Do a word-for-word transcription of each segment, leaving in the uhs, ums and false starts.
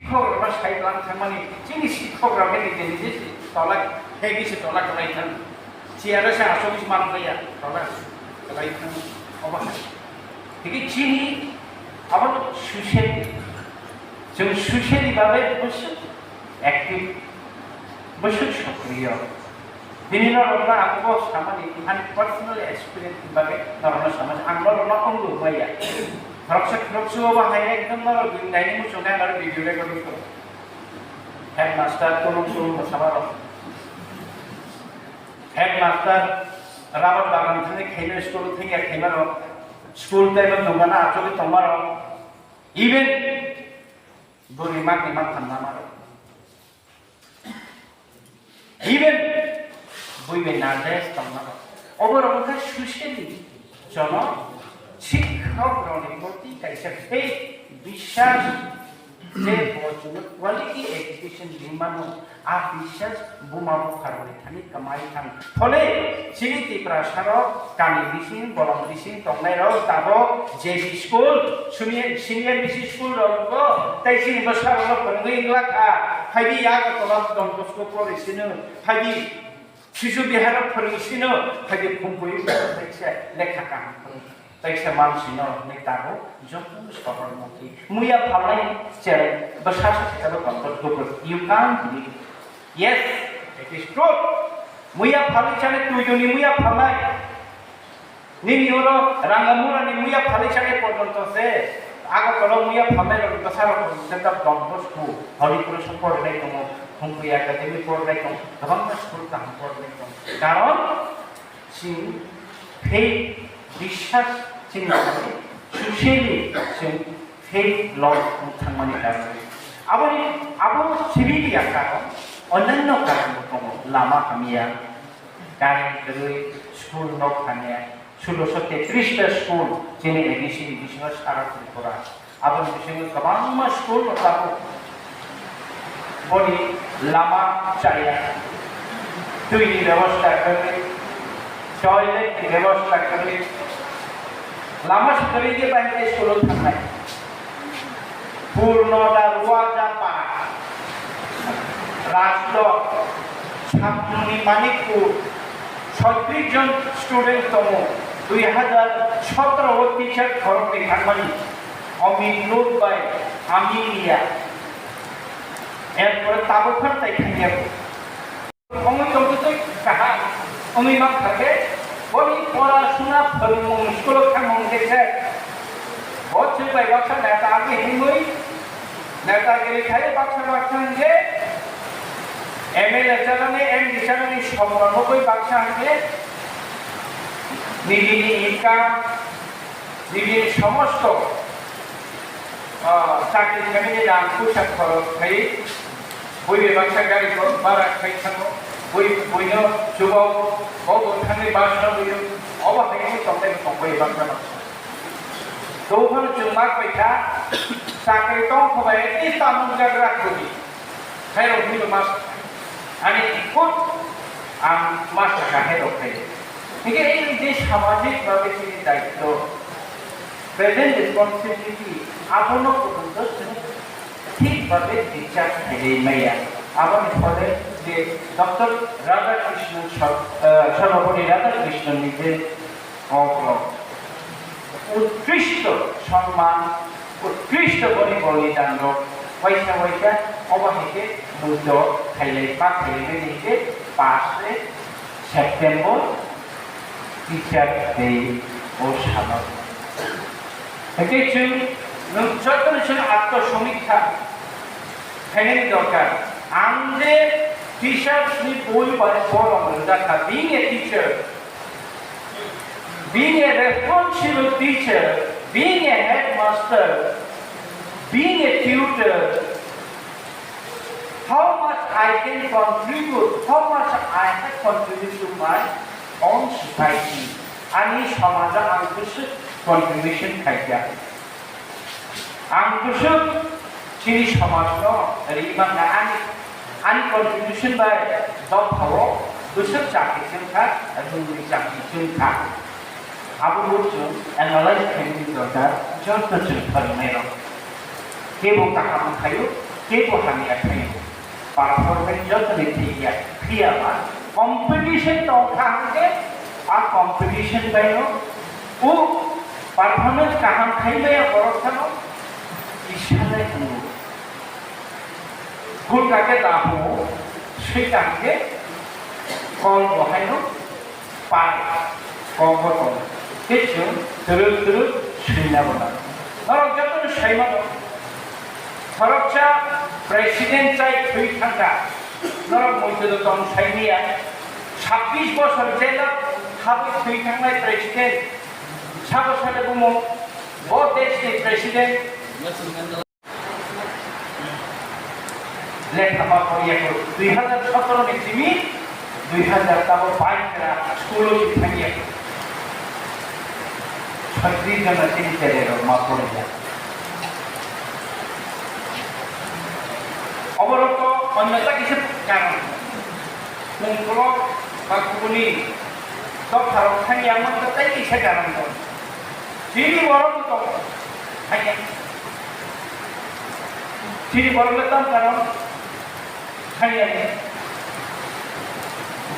Sikhok rokno sai tlang thangmani, chini sikhok rok khe nije nije si tola, hegi si tola kwlai thang. Chair o se asogwi se manpaiya, tola kwlai thang. Obo hai. Tei chini abo social, chwng socially bagwi bwswk active, bwswk sokriyo. Bini norokno ang bo samani ani personal experience ni bagwi norokno samani ang norokno ongwi maya. Khoroksa khoroksa obo hai ekdom norok bini daini muchungnai norok video recording kho. Headmaster tulung tulung bo samarok. Headmaster rabar bagan thangwi khaino school thangya khaimarok. School time o dogana achugwi tongmarok. Even bwrwi makni matham namarok. Even bui bai nardes tongma rok. Obo rok wngkha socially jono sikhok rokni proti kaisa faith, biswas, je bo chwngno quality education rimano, a biswas buma bupha rokni thani kwmai thang. Phole chini Tiprasa rok kami bising bolong bising tongnai rok tabok J B school, senior, senior B C school rok bo tei chini bwsa rok no phwrwngwi wngla kha. Phaidi yago tola Don Bosco College sino. Phaidi, Sisu Biharo phwrwng sino, phaidi Khumpui, taisa lekha kaham phwrwng, taisa mansi no, neta bo, joto sohor mukhi. Muya phalnai cherai, bwsa sa sitalo konkot gubur. You can't believe it. Yes, it is true. Muya phalwi chani tuiduni muya phalnai. Nini oro Rangamura ni muya phalwi chani porjonto se, Agartala muya phalnai rok bwsa rok porjonto se ta Don Bosco, Holy Cross o porinai tongo, Hungkui Academy porinai tongo, kwbangma school kaham porinai tongo. Karon chini faith, biswas chini thani socially chwng faith loss wng thangmani karon. Aboni, abo simi ya karon, onyanno karon bo tongo, lama hamya, current kwrwi, school nok hamya, Sulosho tetris ta school chini A D C ni bisingo sara Tripura. Aboni bisingo kwbangma school no tabuk. Boni lama chaya, twi ni bebosta kwrwi, toilet ni bebosta kwrwi, lama se kwrwi khe bai khe school o thangnai. Purnoda, Ruajapara, Rajdo, Sapnuni, Manikpur, soitris jon student tongo, dui hajar sotro o teacher khoroknwi thangmani, Omit Lut bai Aminia, erpore tabuk phano tai thangya. Wngwi tongtwi twi kaham wngwi mankha khe, boni pora suna phwrwngmung, school-o thangmung khe se bo chwng bai baksa neta agi himwi, netagiri khai baksa baksa hwnkhe, M L A chanani, M D chanani somrok nugwi baksa hwnkhe, nijini income, nijini somosto, ah, chakri khainani rang puisa khorok khai, bui bebaksa gari ko bara khai thango, bui, buino chubo, bo bo thangwi bus no buino, obo hai wngwi tongbai tong bui bebaksa baksa. Dophano chwng mak bai kha, chakri tong kho bai, at least tamung jagra khudi. Khairok hinwi ma sakha. Ani khud ang ma sakha khairok khai. Hingke ei je samajik babe chini daityo, present responsibility, abono kutung to chwng thik babe discharge khailai maya. Aboni phole je Doctor Radhakrishnan Sar-, eh, Sarvapalli Radhakrishnan ni je Kok rok. Utkristo sonman, utkristo boni bolidan rok waisa waisa obo hai khe muido khailai ma khailai mani hingke pash September Teacher Day o salo. Hingke chwng nwng jotono chwng atto somikha khainani dorkar. Ang je teachers ni boi bai bolong rijak kha, being a teacher, being a responsible teacher, being a headmaster, being a tutor, how much I can contribute, how much I have contributed to my own society. Ani somajo ang bwswk contribution khaijak. Ang bwswk chini somajno ri mangkha ani, ani contribution bai dophao bwswk chakri chwngkha, rungni chakri chwngkha. Abo bo chwng analyze khaimani dorkar, joto chwng pharinai rok. Kebo kaham wngkhaio, Kebo hamya khaio, performance jotoni thikya, phiya ba competition tongkha hwnkhe a competition baino o performance kaham khaimaya borok phano isalai tongo. Gulka khe dahu swika hwnkhe kol bo haino Pai, kok bo tong. Khe chwng twrwk twrwk swina bo nang. Norok jotono sai mano. Khoroksa president chai thwi thangkha. Norok moido tong sai niya. Sabbish bosor jela habwi thwi thangnai president. Sabo sale bumung. Bo desh ni president. Lekha ma poriya ko, dui hazar sotoro ni simi dui hazar tabo bike ra school o si thangya ko. Chhatri jona chini tere ro ma poriya. Oborok to onyo ta kisa karon. Mungkolok ba kubuni dopharok thangya man ta tai kisa karon ko. Chini borok to thangya. Chini borok le tam karon thangya ni.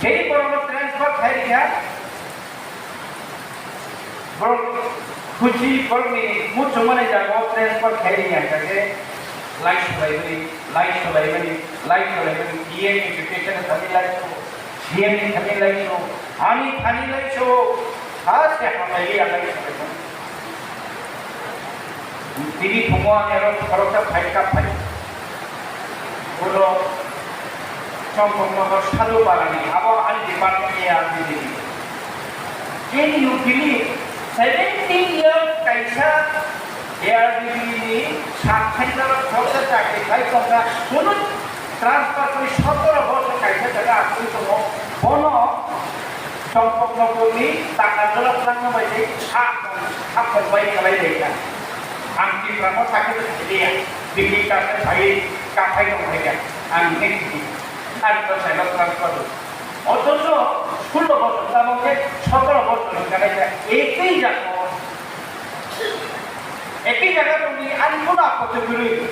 Jei borok no transfer khai rikha, borok khuchi borok ni muchungmani jaga o transfer khai rikha, hingkha khe lai solaimani, lai solaimani, lai solaimani, B M education thani lai so, C M ni thani lai so, ani thani lai so, ha se hamai ya lai solaimani. Tini thumo ani aro khoroksa phai kap phai. Ulo Chongkoknagar Sadhu Barani, abo ani department ni R D D. Can you believe, seventeen years kaisa R D D ni sub center o khoroksa chakri khai tongkha, kunu transfer kori sotoro bosor kaisa jaga aswk tongo, bono Chongkoknagar ni taka jora twlangna bai tei ha, ha khorbai khlai lai kha. Ang Tipra no sakhe sakhe liya, bini kase sai kathai no hai kha. Ang ne kiti, ang to sai no transfer. Othocho solo bosor tamo khe sotoro bosor hingkha lai kha. Ekoi jaga, ekoi jaga tongdi ani kono apotto kwrwi.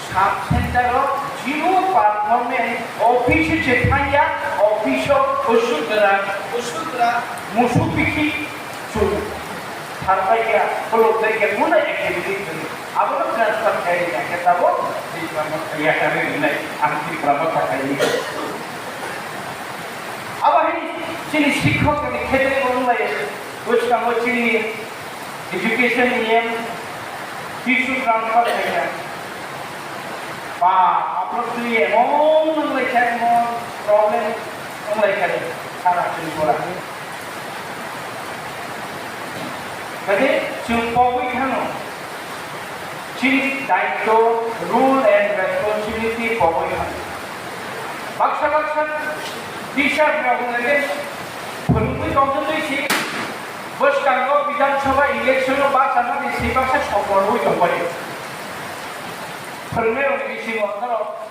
Sub center o zero performance, office se thangya, office o usudra, usudra, musu pikhi, chu. Tharbai ya, kolok dai ya, muna activity chwng. Abo no transfer khai ya, khe tabo, Tripura mo ya kare ni nai, ang Tripura mo ta khai ni. Abo hai, chini sikhok ni khetre bo nai, bwskango chini Education niyam tissue transfer khaikha. Ba, aphuru twi emon wnglaikha, emon problem wnglaikha de, sara Tripura. Kaje chwng pogwi thano, chini daityo, rule and responsibility pogwi thano. Baksa baksa teacher rok wnglaikhe phwrwngwi tongthokgwi si Bwskango Bidhan Sabha election o bachanani sibaksa sokorwi tongbai. Phwrwngnairokni bisingo norok